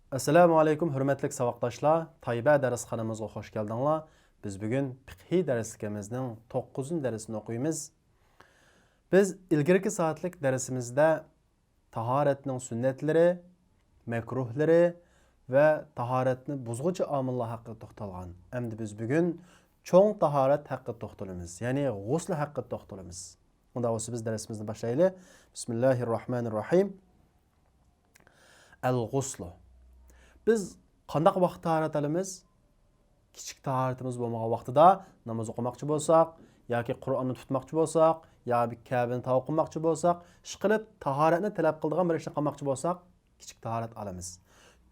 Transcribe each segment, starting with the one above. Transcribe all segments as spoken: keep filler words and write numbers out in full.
ئەسسالامۇ ئەلەيكۇم، ھۆرمەتلىك ساۋاقداشلار! تايبە دەرسخانىمىزغا خوش كەلدىڭلار. بىز بۈگۈن پىقھىي دەرسلىكىمىزنىڭ توققۇزىنچى دەرسىنى ئوقۇيمىز. بىز ئىلگىرىكى سائەتلىك دەرسىمىزدە تاھارەتنىڭ سۈننەتلىرى، مەكرۇھلىرى ۋە تاھارەتنى بۇزغۇچى ئامىللار ھەققىدە توختالغان. ئەمدى بىز بۈگۈن چوڭ تاھارەت ھەققىدە توختىلىمىز، يەنى غۇسل ھەققىدە توختىلىمىز. ئۇنداق بولسا بىز دەرسىمىزنى باشلايلى. بىسمىللاھىررەھمانىررەھىم. ئەل غۇسلۇ. بىز قانداق ۋاقىتتا تاھارەت ئالىمىز؟ كىچىك تاھارىتىمىز بولمىغان ۋاقتىدا ناماز ئوقۇماقچى بولساق، ياكى قۇرئاننى تۇتماقچى بولساق، يا بىر كەبىنى تاۋاپ قىلماقچى بولساق، ئىشقىلىپ تاھارەتنى تەلەپ قىلىدىغان بىر ئىشنى قىلماقچى بولساق، كىچىك تاھارەت ئالىمىز.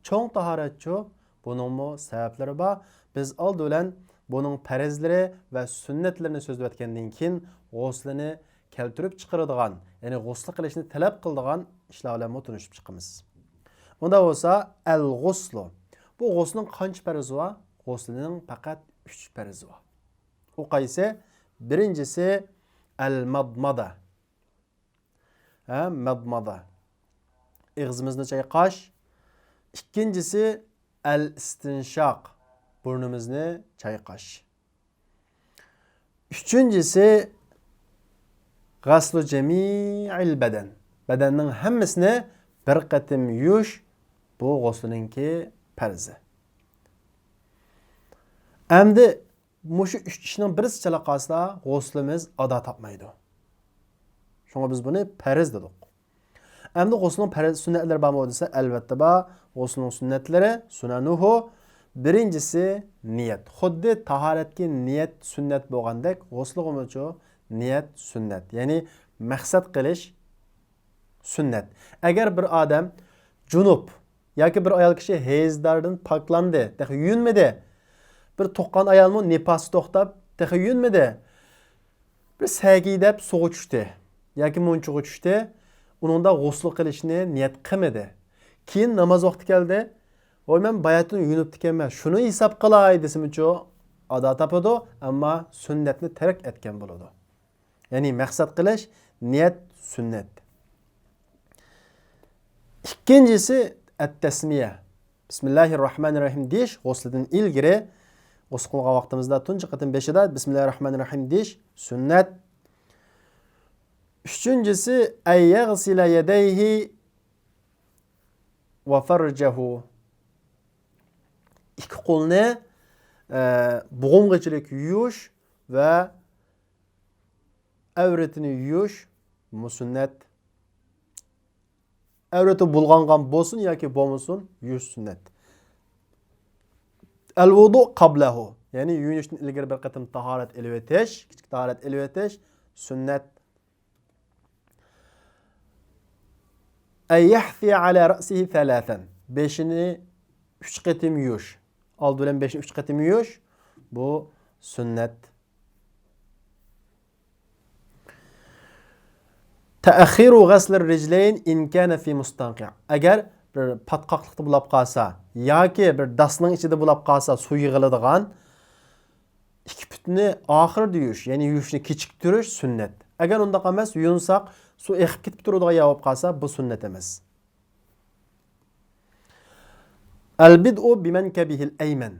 چوڭ تاھارەتچۇ؟ بۇنىڭمۇ سەۋەبلىرى بار. بىز ئالدى بىلەن بۇنىڭ پەرزلىرى ۋە سۈننەتلىرىنى سۆزلەۋەتكەندىن كېيىن، غۇسلىنى كەلتۈرۈپ چىقىرىدىغان، يەنى غۇسلى قىلىشنى تەلەپ قىلىدىغان ئىشلار بىلەنمۇ تونۇشۇپ چىقىمىز. ئۇنداق بولسا، ئەل غۇسلۇ. بۇ غۇسلنىڭ قانچە پەرزى بار؟ غۇسلنىڭ پەقەت ئۈچ پەرزى بار. ئۇ قايسى؟ بىرىنچىسى، ئەل مادمادا. ھە، مادمادا. ئېغىزىمىزنى چايقاش. ئىككىنچىسى، ئەل ئىستىنشاق. بۇرنىمىزنى چايقاش. ئۈچىنچىسى، غەسلۇ جەمىئىل بەدەن. بەدەننىڭ ھەممىسىنى بىر قېتىم يۇيۇش، بۇ غۇسلىنىڭكى پەرزى. ئەمدى مۇشۇ ئۈچ ئىشنىڭ بىرسى چالا قالسا، غۇسلىمىز ئادا تاپمايدۇ. شۇڭا بىز بۇنى پەرز دېدۇق. ئەمدى غۇسلنىڭ پەرز سۈننەتلىرى بارمۇ دېسە، ئەلۋەتتە بار. غۇسلنىڭ سۈننەتلىرى، سۇنەنۇھۇ، بىرىنچىسى نىيەت. خۇددى تاھارەتكە نىيەت سۈننەت بولغاندەك، غۇسلىغىمۇچۇ نىيەت سۈننەت. يەنى مەقسەت قىلىش سۈننەت. ئەگەر بىر ئادەم جۇنۇپ ياكى بىر ئايال كىشى ھەيزداردىن پاكلاندى، تېخى يۇيۇنمىدى. بىر تۇغقان ئايالمۇ نىپاسى توختاپ، تېخى يۇيۇنمىدى. بىر سەگىدەپ سۇغا چۈشتى ياكى مۇنچىغا چۈشتى، ئۇنىڭدا غۇسل قىلىشنى نىيەت قىلمىدى. كېيىن ناماز ۋاقتى كەلدى، ۋاي، مەن باياتىن يۇيۇنۇپتىكەنمەن، شۇنى ھېساب قىلاي دېسىمۇچۇ، ئادا تاپىدۇ، ئەمما سۈننەتنى تەرك ئەتكەن بولىدۇ. يەنى مەقسەت قىلىش، نىيەت سۈننەت. ئىككىنچىسى، ئەت-تەسمىيە. بىسمىللاھىررەھمانىررەھىم دېيىش غۇسلىدىن ئىلگىرى، غۇسل قىلغان ۋاقتىمىزدا تۇنجى قېتىم بېشىدا بىسمىللاھىررەھمانىررەھىم دېيىش سۈننەت. ئۈچىنچىسى، ئەن يەغسىلە يەدەيھى ۋە فەرجەھۇ. ئىككى قولنى، ئە، بوغۇمغىچىلىك يۇيۇش ۋە ئەۋرىتىنى يۇيۇش، بۇمۇ سۈننەت. ئەۋرىتى بۇلغانغان بولسۇن ياكى بولمىسۇن، يۇيۇش سۈننەت. ئەل ۋۇدۇ قابلەھۇ، يەنى يۇيۇنۇشتىن ئىلگىرى بىر قېتىم تاھارەت ئېلىۋېتىش، كىچىك تاھارەت ئېلىۋېتىش سۈننەت. ئەن يەھسىيە ئەلە رەسىھى سەلەسەن. بېشىنى ئۈچ قېتىم يۇيۇش. ئالدى بىلەن بېشىنى ئۈچ قېتىم يۇيۇش. بۇ سۈننەت. تەئخىرۇ غەسلىر رىجلەين ئىن كانە فى مۇستەنقىع. ئەگەر بىر پاتقاقلىقتا بولاپ قالسا ياكى بىر داسنىڭ ئىچىدە بولاپ قالسا، سۇ يىغىلىدىغان، ئىككى پۇتنى ئاخىرىدا يۇيۇش، يەنى يۇيۇشنى كېچىكتۈرۈش سۈننەت. ئەگەر ئۇنداق ئەمەس، يۇيۇنساق، سۇ ئېقىپ كېتىپ تۇرىدىغان يەر بولۇپ قالسا، بۇ سۈننەت ئەمەس. ئەلبىدئۇ بىمەنكەبىھىل ئەيمەن.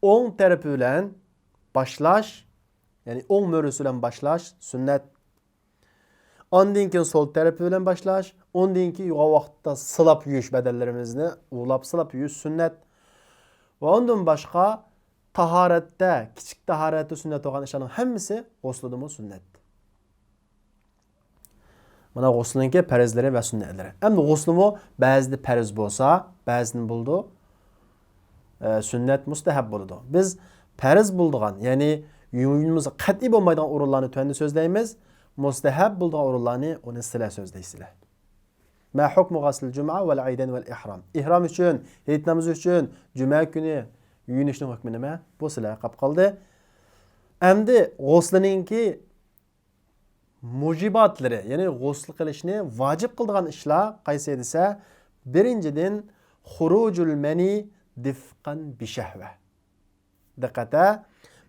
ئوڭ تەرىپى بىلەن باشلاش، يەنى ئوڭ مۈرىسى بىلەن باشلاش سۈننەت. ئاندىن كېيىن سول تەرىپى بىلەن باشلاش، ئۇندىن كېيىن يۇغان ۋاقىتتا سىلاپ يۇيۇش، بەدەنلىرىمىزنى ئۇۋىلاپ سىلاپ يۇيۇش سۈننەت. ۋە ئۇندىن باشقا تاھارەتتە، كىچىك تاھارەتتە سۈننەت بولغان ئىشلارنىڭ ھەممىسى غۇسلىدىمۇ سۈننەت. مانا غۇسلنىڭكى پەرزلىرى ۋە سۈننەتلىرى. ئەمدى غۇسلىمۇ بەزىدە پەرز بولسا، بەزىدە بولىدۇ، ئە، سۈننەت، مۇستەھەب بولىدۇ. بىز پەرز بولىدىغان، يەنى يۇيۇنمىسا قەتئىي بولمايدىغان ئورۇنلارنى تۆۋەندە سۆزلەيمىز. مۇستەھەب بولىدىغان ئورۇنلارنى ئۇنى سىلەر سۆزلەيسىلەر. ما ھۇكمۇ غەسلىل جۇمۇئە ۋەل ئەيدەين ۋەل ئىھرام. ئىھرام ئۈچۈن، ھېيت نامىزى ئۈچۈن، جۈمە كۈنى يۇيۇنۇشنىڭ ھۆكمى نېمە؟ بۇ سىلەرگە قاپ قالدى. ئەمدى غۇسلىنىڭكى مۇجىباتلىرى، يەنى غۇسل قىلىشنى ۋاجىپ قىلىدىغان ئىشلار قايسى دېسە، بىرىنچىدىن، خۇرۇجۇل مەنى دىفقەن بىشەھۋە. دىققەت ھە،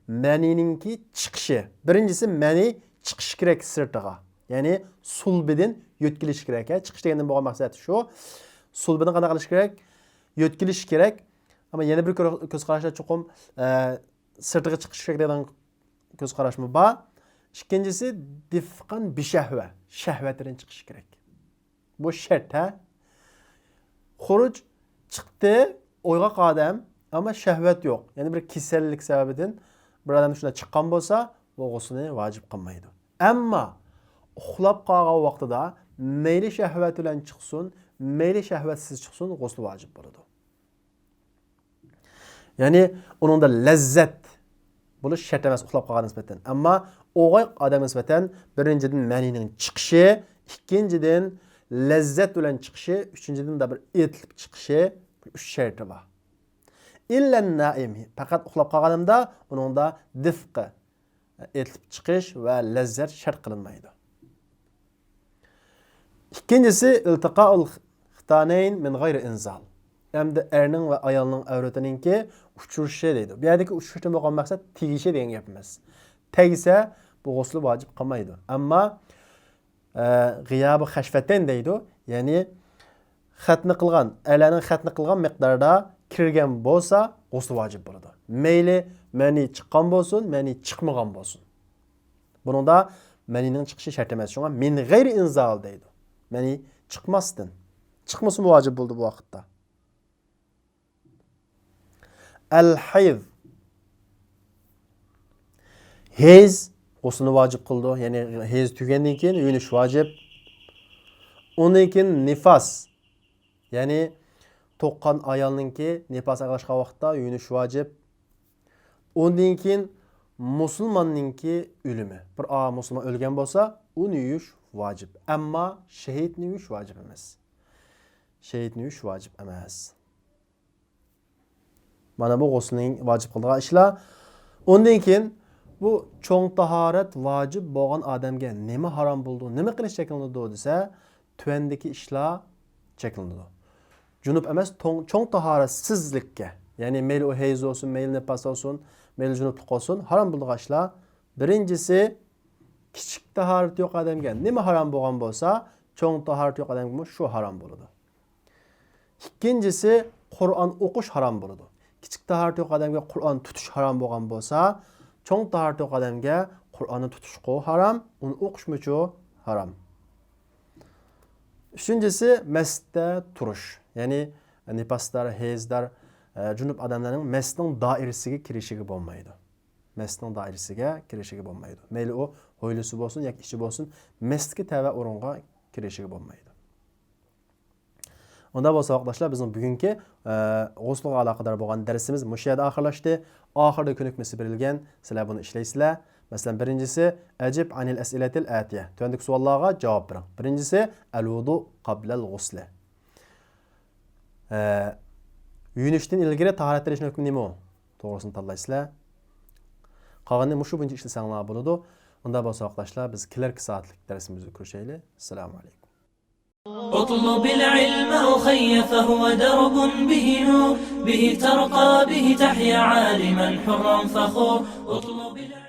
مەنىنىڭكى چىقىشى. بىرىنچىسى، مەنى چىقىشى كېرەك سىرتىغا. يەنى سۇلبىدىن يۆتكىلىشى كېرەك. ھە، چىقىش دېگەندىن بولغان مەقسەت شۇ. سۇلبىدىن قانداق قىلىش كېرەك؟ يۆتكىلىشى كېرەك. ئەمما يەنە بىر كۆر-، كۆز قاراشتا چوقۇم، ئە، سىرتىغا چىقىش كېرەك دەيدىغان كۆز قاراشمۇ بار. ئىككىنچىسى، دىفقان بىشەھۋە، شەھۋەت بىلەن چىقىشى كېرەك. بۇ شەرت، ھە؟ خۇرۇج، چىقتى، ئويغاق ئادەم، ئەمما شەھۋەت يوق. يەنى بىر كېسەللىك سەۋەبىدىن بىر ئادەم شۇنداق چىققان بولسا، بۇ غۇسلىنى ۋاجىپ قىلمايدۇ. ئەمما ئۇخلاپ قالغان ۋاقتىدا مەيلى شەھۋەت بىلەن چىقسۇن، مەيلى شەھۋەتسىز چىقسۇن، غۇسلى ۋاجىپ بولىدۇ. يەنى ئۇنىڭدا لەززەت بولۇش شەرت ئەمەس ئۇخلاپ قالغانغا نىسبەتەن. ئەمما ئويغاق ئادەمگە نىسبەتەن بىرىنچىدىن مەنىنىڭ چىقىشى، ئىككىنچىدىن لەززەت بىلەن چىقىشى، ئۈچىنچىدىن بىر ئېتىلىپ چىقىشى، بۇ ئۈچ شەرتى بار. ئىللەن نائىم، پەقەت ئۇخلاپ قالغاندا ئۇنىڭدا دىفقى، ئېتىلىپ چىقىش ۋە لەززەت شەرت قىلىنمايدۇ. ئىككىنچىسى، ئىلتىقائۇل ختانەين مىن غەيرى ئىنزال. ئەمدى ئەرنىڭ ۋە ئايالنىڭ ئەۋرىتىنىڭكى ئۇچرىشىشى دەيدۇ. بۇ يەردىكى ئۇچرىشىشتىن بولغان مەقسەت تېگىشى دېگەن گەپ ئەمەس. تەگسە، بۇ غۇسلى ۋاجىپ قىلمايدۇ. ئەمما، ئە، غىيابى خەشفەتەين دەيدۇ. يەنى، خەتنە قىلغان، ئەرلەرنىڭ خەتنە قىلغان مىقداردا كىرگەن بولسا، غۇسلى ۋاجىپ بولىدۇ. مەيلى مەنى چىققان بولسۇن، مەنى چىقمىغان بولسۇن. بۇنىڭدا مەنىنىڭ چىقىشى شەرت ئەمەس. شۇڭا مىن غەيرى ئىنزال دەيدۇ. مەنى چىقماستىن. چىقمىسىمۇ ۋاجىپ بولىدۇ بۇ ۋاقىتتا. ئەل ھەيز. ھەيز غۇسلىنى ۋاجىپ قىلىدۇ. يەنى ھەيز تۈگىگەندىن كېيىن يۇيۇنۇش ۋاجىپ. ئۇندىن كېيىن نىفاس. يەنى تۇغقان ئايالنىڭكى نىپاس ئاياغلاشقان ۋاقىتتا يۇيۇنۇش ۋاجىپ. ئۇندىن كېيىن مۇسۇلماننىڭكى ئۆلۈمى. بىر ئا-، مۇسۇلمان ئۆلگەن بولسا، ئۇنى يۇيۇش ۋاجىپ. ئەمما شېھىتنى يۇيۇش ۋاجىپ ئەمەس. شېھىتنى يۇيۇش ۋاجىپ ئەمەس. مانا بۇ غۇسلنىڭ ۋاجىپ قىلىدىغان ئىشلار. ئۇندىن كېيىن بۇ چوڭ تاھارەت ۋاجىپ بولغان ئادەمگە نېمە ھارام بولىدۇ، نېمە قىلىش چەكلىنىدۇ دېسە، تۆۋەندىكى ئىشلار چەكلىنىدۇ. جۇنۇپ ئەمەس، توڭ-، چوڭ تاھارەتسىزلىككە، يەنى مەيلى ئۇ ھەيز بولسۇن، مەيلى نىپاس بولسۇن، مەيلى جۇنۇپلۇق بولسۇن، ھارام بولىدىغان ئىشلار. بىرىنچىسى، كىچىك تاھارىتى يوق ئادەمگە نېمە ھارام بولغان بولسا، چوڭ تاھارىتى يوق ئادەمگىمۇ شۇ ھارام بولىدۇ. ئىككىنچىسى، قۇرئان ئوقۇش ھارام بولىدۇ. كىچىك تاھارىتى يوق ئادەمگە قۇرئان تۇتۇش ھارام بولغان بولسا، چوڭ تاھارىتى يوق ئادەمگە قۇرئاننى تۇتۇشقۇ ھارام، ئۇنى ئوقۇشمۇچۇ ھارام. ئۈچىنچىسى، مەستە تۇرۇش. يەنى نىپاسدار، ھەيزدار، ئە، جۇنۇپ ئادەملەرنىڭ مەستنىڭ دائىرىسىگە كىرىشىگە بولمايدۇ. مەستنىڭ دائىرىسىگە كىرىشىگە بولمايدۇ. مەيلى ئۇ ھويلىسى بولسۇن ياكى ئىچى بولسۇن، مەستكە تەۋە ئورۇنغا كىرىشىگە بولمايدۇ. ئۇنداق بولسا، ۋاقىتداشلار، بىزنىڭ بۈگۈنكى، ئە، غۇسلىغا ئالاقىدار بولغان دەرسىمىز مۇشۇ يەردە ئاخىرلاشتى. ئاخىرىدا كۆنۈكمىسى بېرىلگەن، سىلەر بۇنى ئىشلەيسىلەر. مەسىلەن، بىرىنچىسى، ئەجىب ئەنىل ئەسئىلەتىل ئەتىيە. تۆۋەندىكى سوئاللارغا جاۋاب بېرىڭ. بىرىنچىسى، ئەل ۋۇدۇ قابلەل غۇسلى. ئە، يۇيۇنۇشتىن ئىلگىرى تاھارەت ئېلىشنىڭ ھۆكمى نېمە ئۇ؟ توغرىسىنى تاللايسىلەر. قالغىنىنى مۇشۇ بويىچە ئىشلىسەڭلار بولىدۇ. ئۇنداق بولسا، ۋاقىتداشلار، بىز كېلەركى سائەتلىك دەرسىمىزدە كۆرۈشەيلى. ئەسسالامۇ ئەلەيكۇم. اطلب العلم أخي فهو درب به نور، به ترقى به تحيا عالما حرا فخور. اطلب العلم